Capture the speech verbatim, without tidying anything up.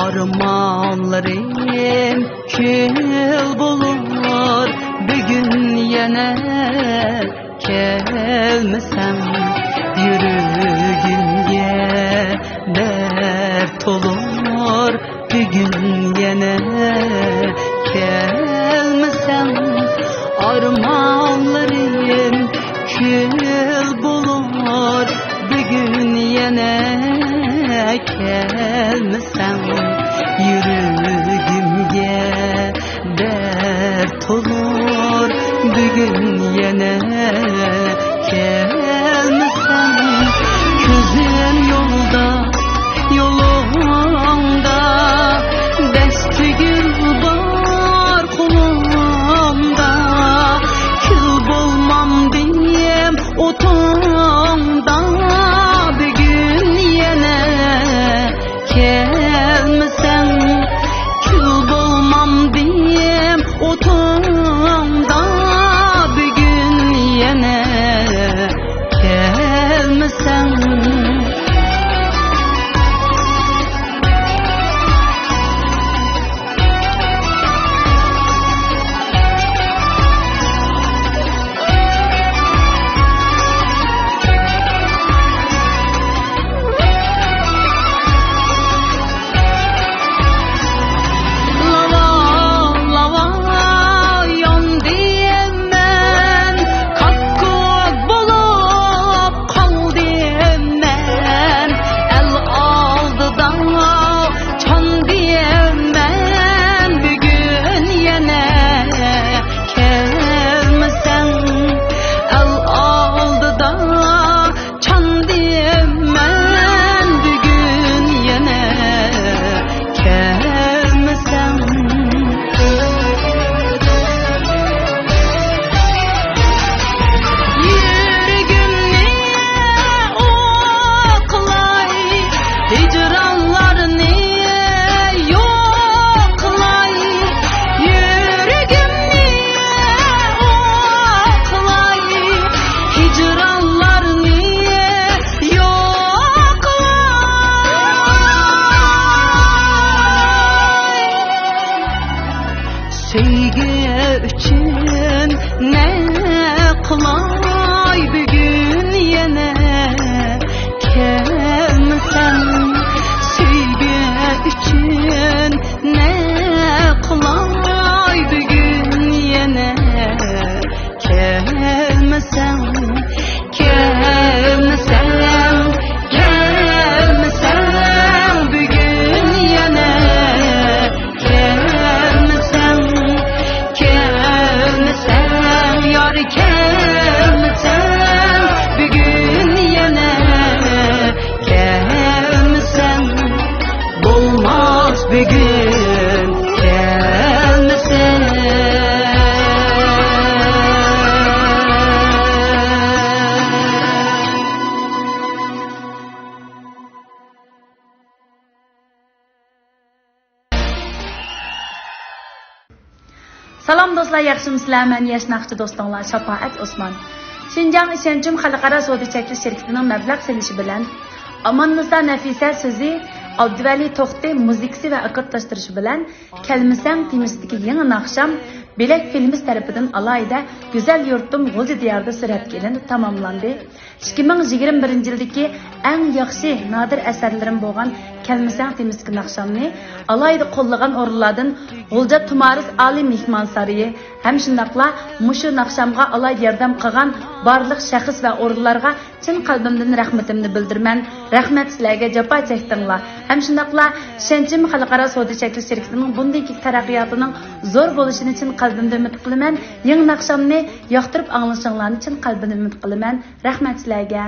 ئارمانلىرىم كۈل بولۇر بۈگۈن يەنە كەلمىسەڭ، يۈرىكىمگە دەرد تولۇر بۈگۈن يەنە كەلمىسەڭ. ئارمانلىرىم كۈل بولۇر بۈگۈن يەنە كەلمىسەڭ، يۈرىكىمگە دەرد تولۇر بۈگۈن يەنە كەلمىسەڭ. كۆزۈم يولدا، يولۇڭدا، دەستە گۈل بار قولۇڭدا، كۈل بولمامدىم ئوتۇڭدا بۈگۈن يەنە كەلمىسەڭ، كۈل بولمامدىم ئوتۇڭدا بۈگۈن يەنە كەلمىسەڭ. لاۋا، لاۋا ياندىم مەن، كاككۇك بولۇپ قالدىم مەن، ئەل ئالدىدا چاندىم مەن بۈگۈن يەنە. كەلمىسەڭ ئەل ئالدىدا، چاندىم مەن بۈگۈن يەنە. كەلمىسەڭ، يۈرىكىمنى ئوقلاي، ھىجرانلارنى يوقلاي، يۈرىكىمنى ئوقلاي، ھىجرانلارنى يوقلاي. سۆيگۈ ئۈچۈن نە قىلاي بۈگۈن يەنە كەلمىسەڭ، سۆيگۈ ئۈچۈن نە قىلاي بۈگۈن يەنە كەلمىسەڭ، كەلمىسەڭ، كەلمىسەڭ بۈگۈن يەنە. كەلمىسەڭ، كەلمىسەڭ، يار كەلمىسەڭ، بۈگۈن يەنە كەلمىسەڭ، بولماس بۈگۈن كەلمىسەڭ. سالام دوستلار، ياخشىمۇسىلەر؟ مەن ياش ناخشىچى دوستۇڭلار شاپائەت ئوسمان. شىنجاڭ ئىشەنچىم خەلقئارا سودا چەكلىك شىركىتىنىڭ مەبلەغ سېلىشى بىلەن، ئاماننىسا نەفىسە سۆزى، ئابدۇۋەلى توختى مۇزىكىسى ۋە ئاكوردلاشتۇرۇشى بىلەن كەلمىسەڭ تېمىسىدىكى يېڭى ناخشام بىلەك فىلمس تەرىپىدىن ئالاھىدە گۈزەل يۇرتۇم غۇلجا دىيارىدا سۈرەتكە ئېلىنىپ تاماملاندى. ئىككى مىڭ يىگىرمە بىرىنچى يىلدىكى ئەڭ ياخشى نادىر ئەسەرلىرىم بولغان كەلمىسەڭ تېمىسىدىكى ناخشامنى ئالاھىدە قوللىغان ئورۇنلاردىن غۇلجا تۇمارىس ئالىي مېھمانسارىيى ھەم شۇنداقلا مۇشۇ ناخشامغا ئالاھىدە ياردەم قىلغان بارلىق شەخس ۋە ئورۇنلارغا چىن قەلبىمدىن رەھمىتىمنى بىلدۈرىمەن. رەھمەت سىلەرگە، جاپا چەكتىڭلار. ھەم شۇنداقلا ئىشەنچىم خەلقئارا سودا چەكلىك شىركىتىنىڭ بۇندىن كېيىنكى تەرەققىياتىنىڭ زور بولۇشىنى چىن قەلبىمدىن ئۈمىد قىلىمەن. يېڭى ناخشامنى ياقتۇرۇپ ئاڭلىشىڭلارنى چىن قەلبىمدىن ئۈمىد قىلىمەن. رەھمەت سىلەرگە.